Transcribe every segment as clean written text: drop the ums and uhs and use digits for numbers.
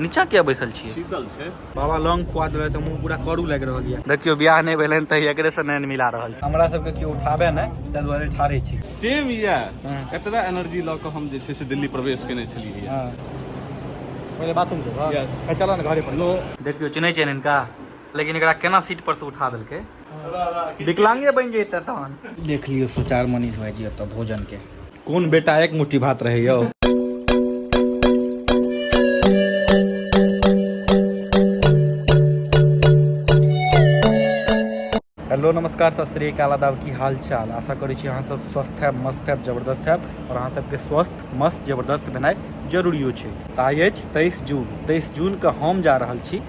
नीचा किया बैसल छियै? शीतल छै। बाबा लौंग खुआ देलक तऽ मुंह पूरा करू लागि रहल यऽ। देखियौ बियाह नहि भेलनि तऽ एकरे से नैन मिला रहल छै। हमरा सबके केओ उठाबे नहि, ताहि दुआरे ठाढ़े छी। सेम यऽ, एतबा एनर्जी लऽ कऽ हम जे छै से दिल्ली प्रवेश केने छलियै। हँ, पहिले बाथरूम जेबह? Yes. चल ने घरे पर। नो। देखियौ चिन्है छियनि हिनका, लेकिन एकरा केना सीट पर से उठा देलकै, विकलांगे बनि जैते तहन। देख लियौ सुचार मनीष भाईजी ओतऽ भोजन के। कोन बेटा एक मुट्ठी भात रहे यौ। हेलो नमस्कार सत श्री अकाल आदाब, की हाल चाल? आशा करै छी अहाँ सब स्वस्थ हैब, मस्त हैब, जबरदस्त हैब। और अहाँ सबके स्वस्थ मस्त जबरदस्त भेनाइ जरूरियो छै। तऽ आइ अछि 23 जून। 23 जून के हम जा रहल छी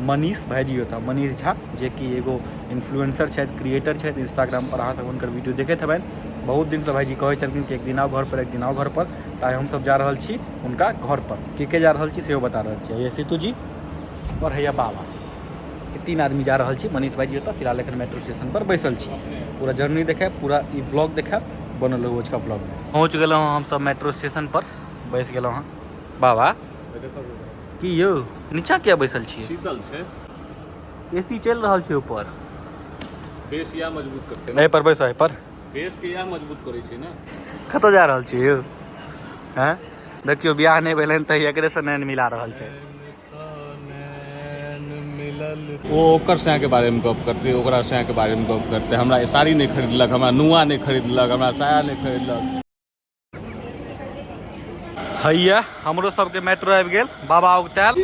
मनीष भाईजी ओतऽ, मनीष झा जे कि एगो इन्फ्लुएंसर छथि, क्रिएटर छथि। इंस्टाग्राम पर अहाँ सब हुनकर वीडियो देखैत हेबनि। बहुत दिनसँ भाईजी कहै छलखिन कि एक दिन आउ घर पर, एक दिन आउ घर पर। तऽ आइ हमसब जा रहल छी हुनका घर पर। के के जा रहल छी सेहो बता रहल छी। ये सीतू जी और हैया बाबा, तीन आदमी जा रहल छी मनीष भाईजी ओतऽ। फिलहाल एखन मेट्रो स्टेशन पर बैसल छी। पूरा जर्नी देखायब, पूरा ई व्लॉग देखायब, बनल रहू अजुका व्लॉग में। पहुँच गेलहुँ हमसब मेट्रो स्टेशन पर, बैस गेलहुँ हँ। बाबा की यौ, नीचा किया बैसल छी? शीतल छै। एसी चलि रहल छै ऊपर। बेस इएह मजबूत करतै। एहि पर बैस, एहि पर। बेस के इएह मजबूत करै छै ने। कतऽ जा रहल छी यौ? हैं देखियौ बियाह नहि भेलनि तऽ एकरे से नैन मिला रहल छै। ओ ओकर साया के बारेमे गप करतै, ओकरा साया के बारेमे गप करतै। हमरा साड़ी नहि खरीदलक, हमरा नुआ नहि खरीदलक, हमरा साया नहि खरीदलक। हैया हमरो सबके मेट्रो आबि गेल। बाबा उगतायल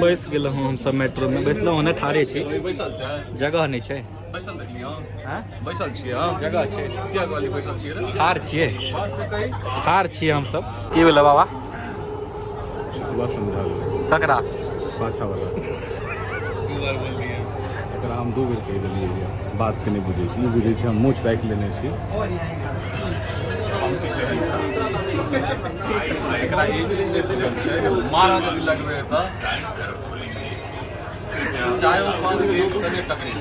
बैस गेलहुँ हम सब मेट्रो में। बैसलहुँ ओने ठाढ़े छी, बैसल छै, जगह नहि छै। बैसल देखलियै हँ, बैसल छियै हम। जगह छै। किया कहलियै बैसल छियै रे? ठाढ़ छियै, बस से कही। ठाढ़ छियै हम सब। की भेलै बाबा? सुबह समझा। ककरा? पाछा वाला एकरा हम 2 बेर कहि देलियै यऽ, बात के नहि बुझै छी। ई बुझै छै हम मोछ राखि लेने छी। हम छी सही इंसान। एकरा ई चीज नहि बुझल छै, मारऽ यदि लगबै तऽ चाहे ओ 5 एक कने टकरे।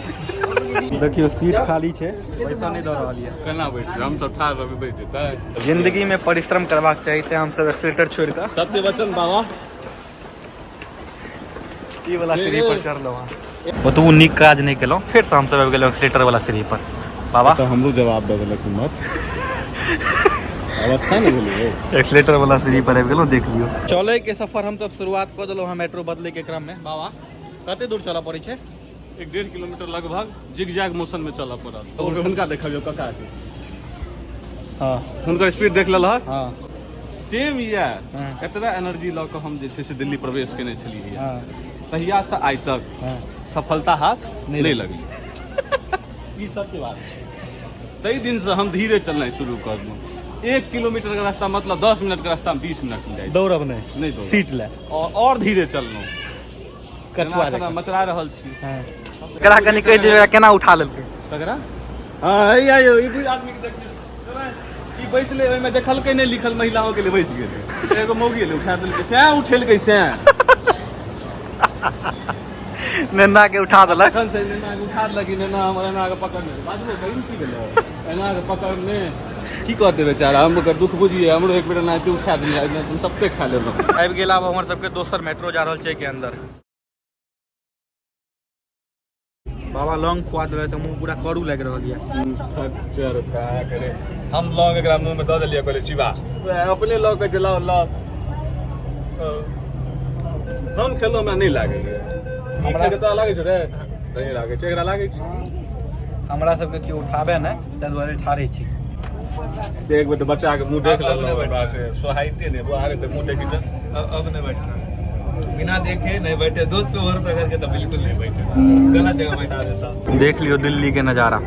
देखियौ सीट खाली छै, पैसा नहि दऽ रहल यऽ। केना बैठतै? हम सब ठाढ़ रहबै, बैठ जेतै? जिंदगी में परिश्रम करबाक चाही, तें हमसब एक्सीलेटर छोड़ि कऽ सत्य वचन बाबा। ई वाला सीढ़ी पर चढ़लहुँ हँ। ओतबो नीक काज नहि केलहुँ, फेरसँ हमसब आबि गेलहुँ एक्सीलेटर वाला सीढ़ी पर। बाबा तऽ हमरो जवाब दऽ देलक, हिम्मत अवस्था नहि भेलै यौ। एक्सीलेटर वाला सीढ़ी पर आबि गेलहुँ। देख लियौ चलै के सफर हम सब शुरुआत कऽ देलहुँ हँ मेट्रो बदलै के क्रम में। बाबा कते दूर चलऽ पड़ै छै? 1.5 किलोमीटर लगभग जिग-जैग मोशन में चलऽ पड़ल। हुनका देखबियौ कका के। हँ, हुनकर स्पीड देख लेलहक? हँ। सेम यऽ, हँ। एतबा एनर्जी लऽ कऽ हम जे छै से दिल्ली प्रवेश केने छलियै। हँ, तहिया से आइ तक हँ, सफलता हाथ नहि नहि लगलै। ई सत्य बात छै। ताहि दिनसँ हम धीरे चलनाइ शुरू कऽ देलहुँ। 1 किलोमीटर के रास्ता, मतलब 10 मिनट के रास्ता 20 मिनट में जाइ छी। दौड़ब नहि? नहि दौड़ब। सीट ले और धीरे चललहुँ। कछुआ जेना एखन मचरा रहल छी। हँ। एकरा कनि कहि दियौ, एकरा केना उठा लेलकै? तकरा हँ, हैया यौ, ई बुझ आदमी के देखियौ, ई बैसले ओहिमे देखलकै नहि लिखल महिलाओं के लिए, बैस गेलै। एगो मौगी एलै, उठा देलकै, सएह उठेलकै सएह। नेन्ना के उठा देलक। तखन से नेना के उठा देलक। ई नेना हमर एना के पकड़ने बाजबो करी ने, की भेलै एना के पकड़ने? की कहतै बेचारा? हम ओकर दुख बुझियै। हमरो एक बेर एनाहिते उठा देलियै, हम सबते खा लेलहुँ। आबि गेल आब हमर सबके दोसर मेट्रो, जा रहल छै के अंदर। बाबा लौंग खुआ देलक तऽ मुंह पूरा करू लागि रहल यऽ। खच्चर का करे, हम लौंग एकरा मुंह में दऽ देलियै, कहलियै चिबा। अपने लऽ के चलाओ लऽ। हम खेलहुँ, हमरा नहि लागैए। हमरा के तोरा लागै छौ रे? नहि लागै छै एकरा, लागै छै। हमरा सबके केओ उठाबे नहि, ताहि दुआरे ठाढ़े छी। एक बेर तऽ बच्चा के मुंह देख लेलहुँ, हमरा से सोहाइते नहि। बुआ रे, मुंह देखी तऽ। अब नहीं बैठना, बिना देखे नहीं बैठे। दोस्त पे भरोसा करके तो बिल्कुल नहीं बैठे, गलत जगह बैठा देता। देख लियौ दिल्ली के नजारा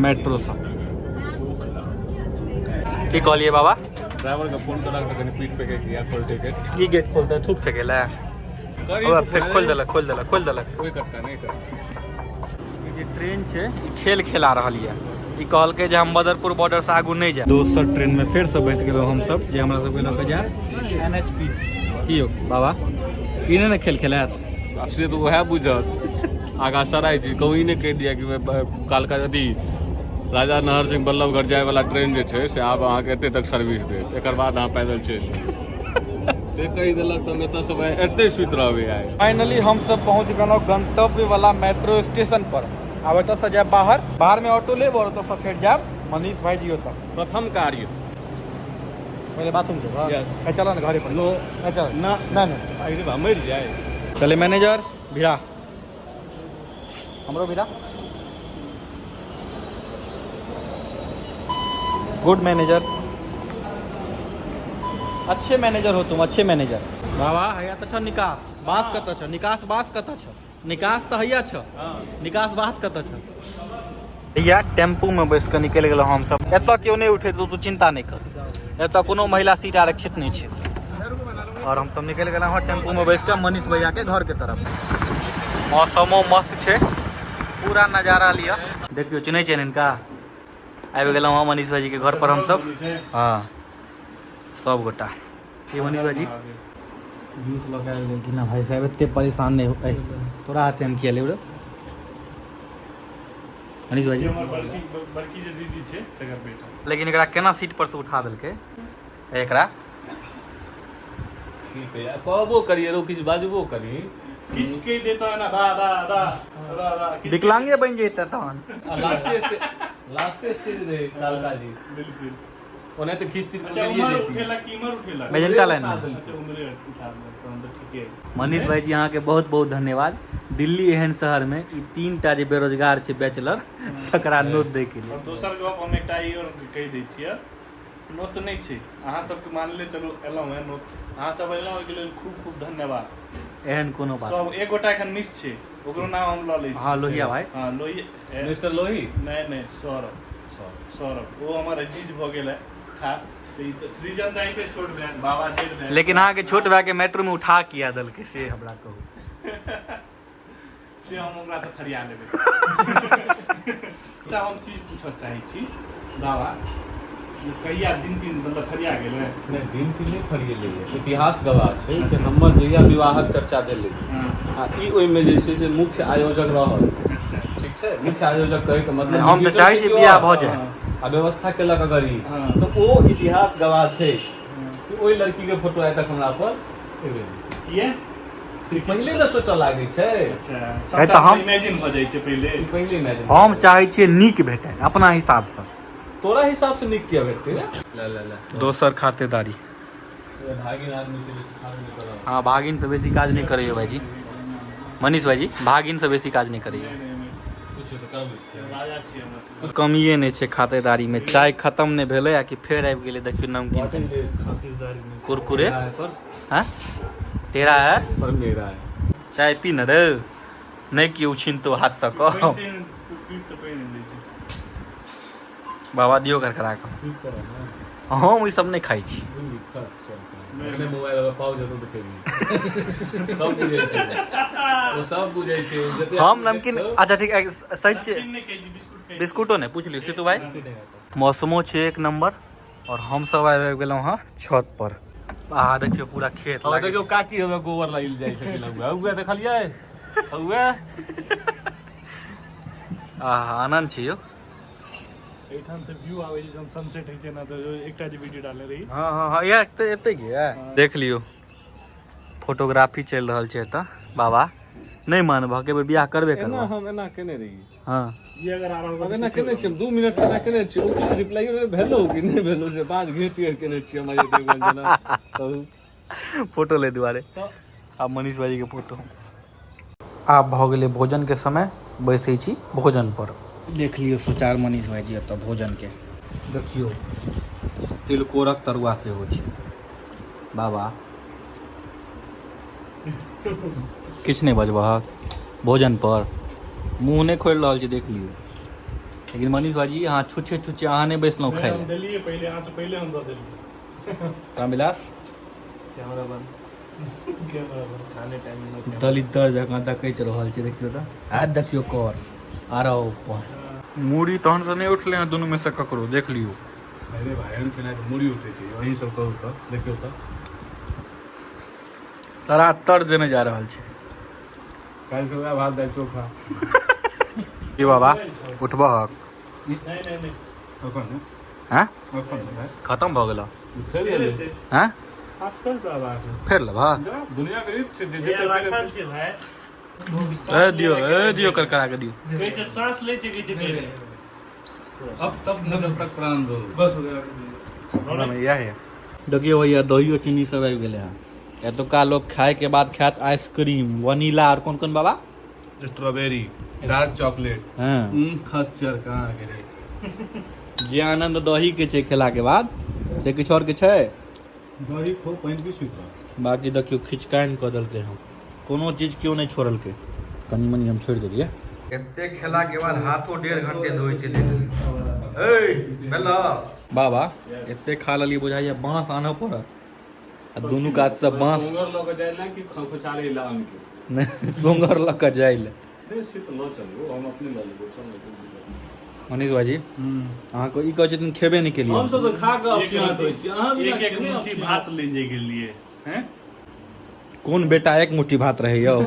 मेट्रो सँ। की कहलियै बाबा? ड्राइवर के फोन केलक तऽ कनि पीठ पे के किया खोलते के। की गेट खोलते? थूक फेके ले ओकरा। फेर खोलि देलक, खोलि देलक, खोलि देलक। कोई कटका नहि कर। ई जे ट्रेन छै, ई खेल खेला रहल यऽ। ई कहलकै जे हम बदरपुर बॉर्डर से आगू नहि जायब। दोसर ट्रेन में फेर से बैस गेलहुँ हमसब, जे हमरा सबके लऽ के जायत एन एच पी। की यौ बाबा, ई नहि ने खेल खेलायत? आब से तऽ उएह बुझत। आगा सराय छी, कहूँ ई नहि कहि दिया कि कालका अथी राजा नहर सिंह बल्लभगढ़ जाय वाला ट्रेन जे छै से आब अहाँके एते तक सर्विस देत, एकर बाद अहाँ पैदल चलि जाउ। से से कहि देलक तऽ हम एतऽ से भाइ एतै सुति रहबै आइ। फाइनली हम सब पहुँच गेलहुँ गंतव्य वाला मेट्रो स्टेशन पर। आब एतऽ से जायब बाहर, बाहर में ऑटो लेब और ओतऽ से फेर जायब मनीष भाईजी ओतऽ। प्रथम कार्य पहिले बाथरूम जेबै? Yes. ए, चलो ने घरे पर। नो। ए, चलो। ना। ना, ना। अरे बा, मरि जाए। चले मैनेजर भिड़ा, हमरो भिड़ा। गुड मैनेजर, अच्छे मैनेजर हो तुम, अच्छे मैनेजर। बाबा हैया तऽ छौ निकास बाँस कतऽ छौ? निकास बाँस कतऽ छौ? निकास तऽ हैया छौ, निकास बाँस कतऽ छौ? हैया टेम्पू में बैस कऽ निकलि गेलहुँ हमसब। एतऽ केओ नहि उठेतौ, तू चिंता नहि कर, एतऽ कोनो महिला सीट आरक्षित नहि छै। और हमसब निकलि गेलहुँ हँ टेम्पू में बैस कऽ मनीष भैया के घर के तरफ। मौसमो मस्त छै, पूरा नजारा लिअ। देखियौ, चिन्है छियनि हिनका? आबि गेलहुँ हँ मनीष भाईजी के घर पर हमसब। हाँ, सब गोटा। ये मनीष भाईजी जूस लऽ के आबि गेलखिन हँ। भाई साहब, एते परेशान नहि हो। ए, तोरा हाथे हम किया लेब रे मनीष भाईजी? हमर बड़की बड़की जे दीदी छै तकर बेटा। लेकिन एकरा केना सीट पर से उठा देलकै एकरा? की कहियै, कहबो करियै रो, किछु बाजबो करी। किछु कहि देता ना, बा बा बा बा बा किछु। विकलांगे बनि जैते तहन। आ लास्टे स्टेज रहै कालका जी। बिल्कुल। ओना तऽ खींच तीर। अच्छा, उमर उठेलक कि इमर उठेलक? मेजेंटा लाइन में। अच्छा, उमरे उठा देलक तहन तऽ ठीके है। मनीष भाईजी, अहाँके बहुत बहुत धन्यवाद। दिल्ली एहन शहर में ई तीन टा जे बेरोजगार छै बैचलर, तकरा नोत दै के लिए। और दोसर गप हम एकटा ई और कहि दै छियै, नोत नहि छै अहाँ सबके, मानले चलू एलहुँ हेँ नोत, अहाँ सब एलहुँ ओहिके लेल खूब खूब धन्यवाद। एहन कोनो बात। सब एक गोटा एखन मिस छै, ओकरो नाम हम लऽ लै छी। हाँ, लोहिया भाई। हाँ, लोहिया। मिस्टर लोही। नहि नहि, सौरभ, सौरभ, ओ हमर अजीज भऽ गेल है खास। तऽ ई तऽ सृजन दाइ छै छोट भाय, बाबा जेठ भाय। लेकिन अहाँके छोट भाई के मेट्रो में उठा किया देलकै, से हमरा कहू। से हम ओकरासँ फरिया लेबै। एकटा हम चीज पूछऽ चाहै छी बाबा, जे कहिया दिन तीन मतलब फरिया गेलै? नहि, दिन तीन नहि फरिएलै। इतिहास गवाह छै कि हमर जहिया विवाहक चर्चा भेलै आ ई ओहिमे जे छै से मुख्य आयोजक रहल। ठीक छै, मुख्य आयोजक कहैके मतलब हम तऽ चाहै छी बियाह भऽ जाय। आ व्यवस्था केलक अगर ई तऽ ओ इतिहास गवाह छै कि ओहि लड़की के फोटो आइ तक हमरा पर एबे नहि। किया? पहिले ने सोचऽ लागै छै। अच्छा। तऽ सबटा हम- इमेजिन भऽ जाइ छै पहिले। ई पहिले इमेजिन। हम चाहै छियै नीक भेटै अपना हिसाबसँ। तोरा हिसाब से नीक किया भेटतै रे? ले ले ले। दोसर खातेदारी। भागिन आदमी से बेसी खाना नहि करब। हाँ, भागिन से बेसी काज नहि करैयो भाईजी, मनीष भाईजी, भागिन से बेसी काज नहि करैयो। कुछ तऽ करबै छियै। राजा छियै हमर। कमिए नहि छै खातेदारी में। चाय खत्म नहि भेलै आ कि फेर आबि गेलै, देखियौ नमकीन। What is this? खातिरदारी नहि। कुरकुरे। मेरा है पर। हाँ, तेरा है। पर मेरा है। चाय पी न रे, नहि केओ छीनतो हाथसँ कह। पानि तानि पीब तऽ पानि दै छै। बाबा दियौ करकरा कऽ। ठीक करऽ ने। हम ई सब नहि खाइ छी। बुझली, खा चल। एखने मोबाइल अगर पाउज हेतौ तऽ खेबही। सब बुझै छै, ओ सब बुझै छै जते हम आदमी नमकीन देखतौ, अच्छा ठीक है, सही छै। नमकीन नहि खाइ छी, बिस्कुट खाइ छी। बिस्कुटो नहि पूछ लियौ सितू भाई। मौसमो छै एक नंबर और हम सब आबि गेलहुँ हँ छत पर। आ देखियौ पूरा खेत हँ, लागै देखियौ छै। काकी हमे गोबर लागि जाइ छथिन। हौवे हौवे देखलियै हौवे। आहा, आनंद छै यौ। एहिठाम से व्यू आबै छै जहन सनसेट होइ छै ने, तऽ एकटा जे वीडियो डालने रही। हँ हँ हँ, इएह तऽ एते के देख लियौ, फोटोग्राफी चलि रहल छै एतऽ। बाबा, नहि मानबह के बेर बियाह करबे एना करबह। हम एना केने रहियै। ये अगर आ रहा होगा हम एना केने छियै, 2 मिनट से एना केने छियै। ओ किछु रिप्लाई भेलो कि नहि भेलो से बात घेट घेट केने छियै हम। अजय देवगन जेना कहू। फोटो ले दुआरे। आब मनीष भाई के फोटो। आब भऽ गेलै भोजन के समय, बैसै छी भोजन पर। देख लियौ सुचार मनीष भाईजी एतऽ भोजन के। देखियौ, तिलकोरक तरुआ सेहो छै। बाबा, किछु नहि बजबहक भोजन पर? मुँह नहि खोलि रहल छै, देख लियौ। लेकिन मनीष भाईजी, अहाँ छुच्छे छुच्छे, अहाँ नहि बैसलहुँ खाइ हम लए। देलियै पहिले, अहाँ से पहिले हम दऽ देलियै। रामविलास। कैमरा बंद, कैमरा बंद, खाने टाइम में। दलित जकाँ दकैच रहल छै, देखियौ तऽ। आ देखियौ कर आ रहो ऊपर मूड़ी तहन से नहि उठलै हँ दुनू में से ककरो, देख लियौ। अरे भाई, एहन केना के मूड़ी उठै छै? अहीं सब कहू तऽ, देखियौ तऽ। तरा तर देने जा रहल छै। काल्हि से वएह भात दालि चोखा। की बाबा, उठबहक? नहि नहि नहि। एखन नहि। हँ। एखन नहि भाई। खत्म भऽ गेल। फेर एलै। हँ। फेर लेबा। दुनिया के रीत छै जे जेतै राखल छै भाई। ए दियो, ए दियो, करकरा के दियो। कहै छै सांस लै छै, कहै छै डेरे। अब तब न जब तक प्राण दो। बस हो गया। हमरा में इएह है। देखियो भैया, दहियो चीनी सब आबि गेलै हँ। एतुका लोग खाय के बाद खायत आइसक्रीम वनीला और कोन कोन बाबा? Strawberry, dark chocolate. हँ। खच्चर कहाँ गेलै? जे आनंद दही के छै खेला के बाद, से किछु और के छै? दही खो, पानि पी, सुति रह। बाकी देखियौ, खिचकानि कऽ देलकै हँ, कोनो चीज केओ नहि छोड़लकै। कनि मनि हम छोड़ि देलियै। एते खेला के बाद हाथो 1.5 घंटे धोइ छै। बाबा, एते खा लेलियै, बुझाइया बाँस आनऽ पड़त आ दुनू कात से बाँस। सोंगर लऽ के जाइ लए कि खोचारे लए आन के? नहि, सोंगर लऽ कऽ जाइ लए। नहि, से तऽ लऽ चलू, हम अपने लऽ लेबो, चल ने, कोन दिक्कत। मनीष भाईजी, अहाँके ई कहै छथिन खेबे नहि केलियै। हम सब तऽ खा कऽ अपसियाँत होइ छी, अहाँ बिना एक एक खेने मुट्ठी अपसियाँत। भात ले जे गेलियै हैं। कोन बेटा एक मुट्ठी भात रहै यौ?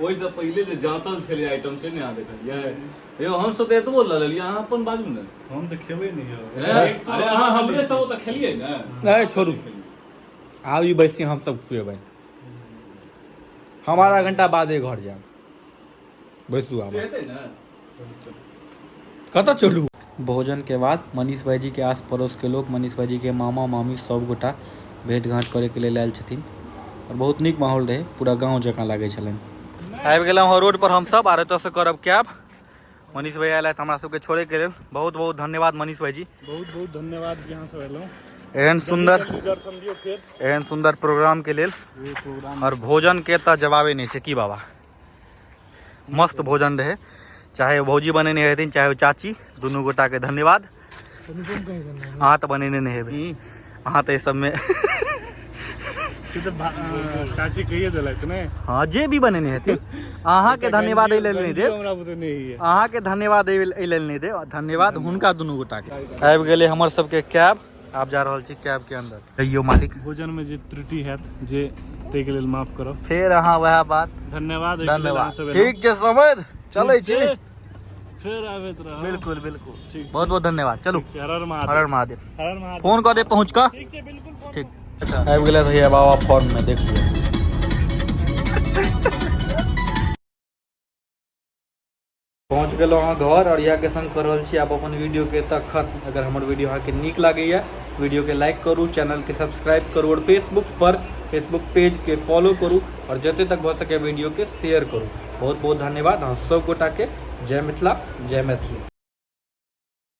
ओहिसँ पहिले जे जाँतल छलै आइटम, से नहि अहाँ देखलियै यौ? हम सब तऽ एतबो लऽ लेलियै, अहाँ अपन बाजू ने। हम तऽ खेबै नहि यौ। अरे, अहाँ हमरे सब ओतऽ खेलियै ने। अरे छोड़ू, आब ई बैसी, हम सब खुएबै। हम आधा घंटा बादे घर जायब, बैसू आब। से हेतै ने? कतऽ चलू? भोजन के बाद मनीष भाईजी के आस पड़ोस के लोग, मनीष भाईजी के मामा मामी सब गोटा भेंट घाँट करे के लेल आयल छथिन और बहुत नीक माहौल रहे, पूरा गाँव जकाँ लागै छलनि। आबि गेलहुँ हँ रोड पर हमसब आर एतऽसँ करब कैब। मनीष भैया आयल हमरा सबके छोड़े के लेल। बहुत बहुत धन्यवाद मनीष भाईजी। बहुत बहुत धन्यवाद कि अहाँ सब एलहुँ। एहन सुन्दर जल्दी दर्शन दियौ फेर। एहन सुन्दर प्रोग्राम के लेल। प्रोग्राम। और भोजन के तऽ जवाबे नहि छै। की बाबा, मस्त भोजन रहे। चाहे ओ भौजी बनेने हेथिन, चाहे ओ चाची, दुनू गोटाके धन्यवाद। अहाँ तऽ बनेने नहि हेबै, अहाँ तऽ एहि सबमे। से तऽ चाची कहिए देलथि ने। हाँ, जे भी बनेने हेथिन, अहाँके धन्यवाद एहि लेल नहि देब। हमरा बुते नहि है। अहाँके धन्यवाद एहि एहि लेल नहि देब, धन्यवाद हुनका दुनू गोटाके। आबि गेलै हमर सबके कैब, आब जा रहल छी कैब के अंदर। कहियौ मालिक। भोजन में जे त्रुटि हैत जे ताहिके लेल माफ करब। फेर अहाँ वएह बात। धन्यवाद एहिके लेल अहाँ धन्यवाद। सब एलहुँ। ठीक छै समझ, चलै छी। ठीक छै, फेर आबैत रहब। बिल्कुल बिल्कुल। ठीक। बहुत बहुत धन्यवाद, चलू। ठीक छै, हर हर महादेव। हर हर महादेव। हर हर महादेव। फोन कऽ दे पहुँच कऽ। ठीक छै, बिल्कुल फोन। ठीक, आबि गेलै भैया बाबा फॉर्म में, देख लियौ। पहुँच गेलहुँ अहाँ घर और इएह के संग कर रहल छी आप अपन वीडियो के तक खत्म। अगर हमर वीडियो अहाँके नीक लागैए, वीडियो के लाइक करू, चैनल के सब्सक्राइब करू और फेसबुक पर फेसबुक पेज के फॉलो करू और जते तक भऽ सके वीडियो के शेयर करू। बहुत बहुत धन्यवाद अहाँ सब गोटा के। जय मिथिला, जय मैथिली।